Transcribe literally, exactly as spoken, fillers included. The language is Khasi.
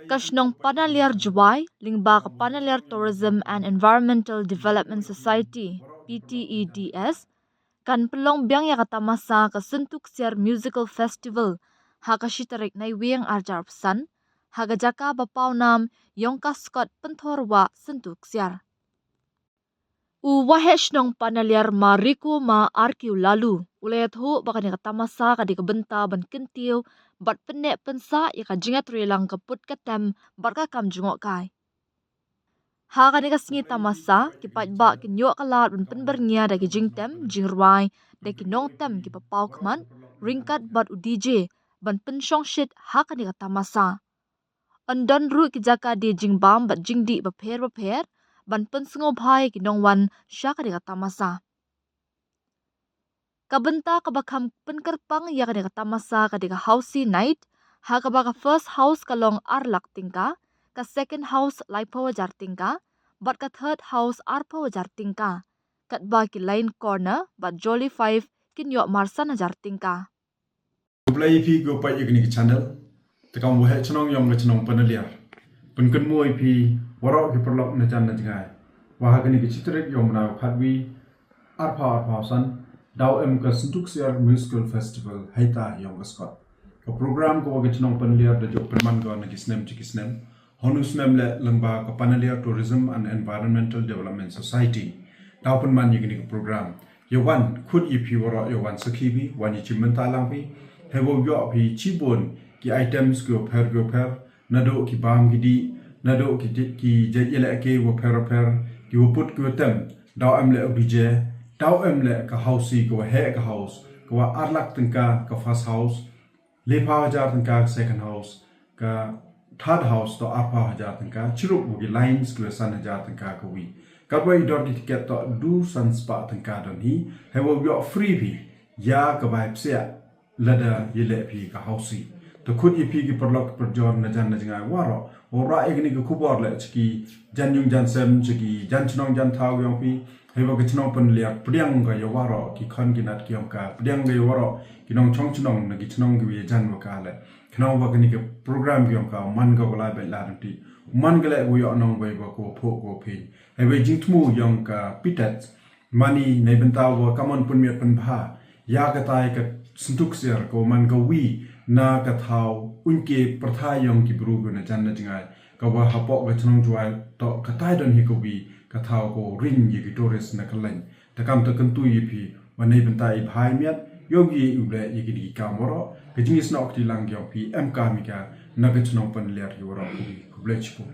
Ka shnong Panaliar Jowai, lyngba ka Panaliar Tourism and Environmental Development Society, P T E D S, kan pynlong biang ïa ka tamasa ka Syntu Ksiar Musical Festival ha ka shi tarik Naiwieng arhajar arphew san, ha ka jaka ba pawnam Yongkaskot Pynthorwah Syntu Ksiar. U Waheh Shnong Panaliar Mariko Ma Arkiu Lalu u la ïathuh ba kane ka tamasa ka dei ka bynta ban kyntiew bad pynneh pynsah ïa ka jingïatreilang ka put ka tem bad ka kam jngohkai. Ha kane ka sngi tamasa, ki paidbah kin ïoh ka lad ban pynbyrngia da ki jingtem jingrwai da ki nongtem kiba paw khmat, ryngkat bad u D J ban pynshongshit ha kane ka tamasa. Yn don ruh ki jaka die jingbam bad jingdih bapher bapher ban pynsngewbha ïa ki nongwan sha kane ka tamasa. Ka bynta kaba kham pynkyrpang ïa kane ka tamasa ka dei ka Housie Night, ha kaba ka first house ka long ar lak tyngka, ka second house laiphew hajar tyngka, bad ka third house arphew hajar tyngka. Katba ki Lion Corner bad Jolly Five kin ïoh marsan hajar tyngka. Khublei ïa phi kiba peit ïa kane ka channel. Te kam Waheh Shnong ïong ka shnong Panaliar, pynkynmaw ïa phi waroh ki paralok na jan na jngai, wa ha kane ka shi tarik ïong u bnai khatwi, arphew arphew san, daw em ka Syntu Ksiar Musical Festival hei ta ïong ka Scott. Ka program ka wa ka shnong Panaliar da jop pynman ka na ki snem chi ki snem. Hon u snem leh lyngba ka Panaliar Tourism and Environmental Development Society daw pynman ïa kane ka program. Ïa wan khut ïa phi waroh, ïa wan sakhi phi, wan ïa chimbynta lang phi. Hei wa ïoh phi chibun ki items kiwa pher kiwa pher, naduh ki bam ki dih, naduh ki, ki jait ïalehke wa pher wa pher, kiwa put kiwa tem. Daw em leh u D J, daw em leh ka housie kawa heh ka house, kawa ar lak tyngka ka first house, laiphew hajar tyngka ka second house, ka third house to arphew hajar tyngka, chirup wa ki lines kiwa san hajar tyngka kawi. Katwa i dor ki tiket to du san spah tyngka don hi, hei wa ïoh free phi ïa ka bai psiah lada ïaleh phi ka housie. Te khut ïa phi ki paralok ki parajor na jan na jngai waroh, wa rah ïa kane ka khubor leh cha ki jan ïung jan sem, cha ki jan chnong jan thaw ïong phi, hei wa ka shnong Panaliar pdiang ka ïa waroh ki khon ki nat ki ïong ka, pdiang ka ïa waroh ki nongchong chnong na ki chnong kiwa ïajan wa ka leh. Khnang wa kane ka program ki ïong ka man ka wa lai bad la dang ti, man ka leh wa ïoh nong wei wa ko pho ko phi. Hei wa jingthmu ïong ka Pitet mani nei bynta wa ka mon pynmiat pynbha ïa katai ka Syntu Ksiar, ka wa man kawi na ka thaw uiñke pyrthai ïong ki bru kiwa na jan na jngai, ka wa hapoh ka shnong Jowai to katai don hi kawi ka thaw ka wa ring ïa ki tourist na kylleng. Te kam te kyntu ïa phi wa nei bynta i bha i miat, ïoh ïa u leh ïa ki dei ki kam waroh, ka jingisnoh kti lang ïong phi em kam ïa ka na ka shnong Panaliar hi waroh kawi. Khublei chipo.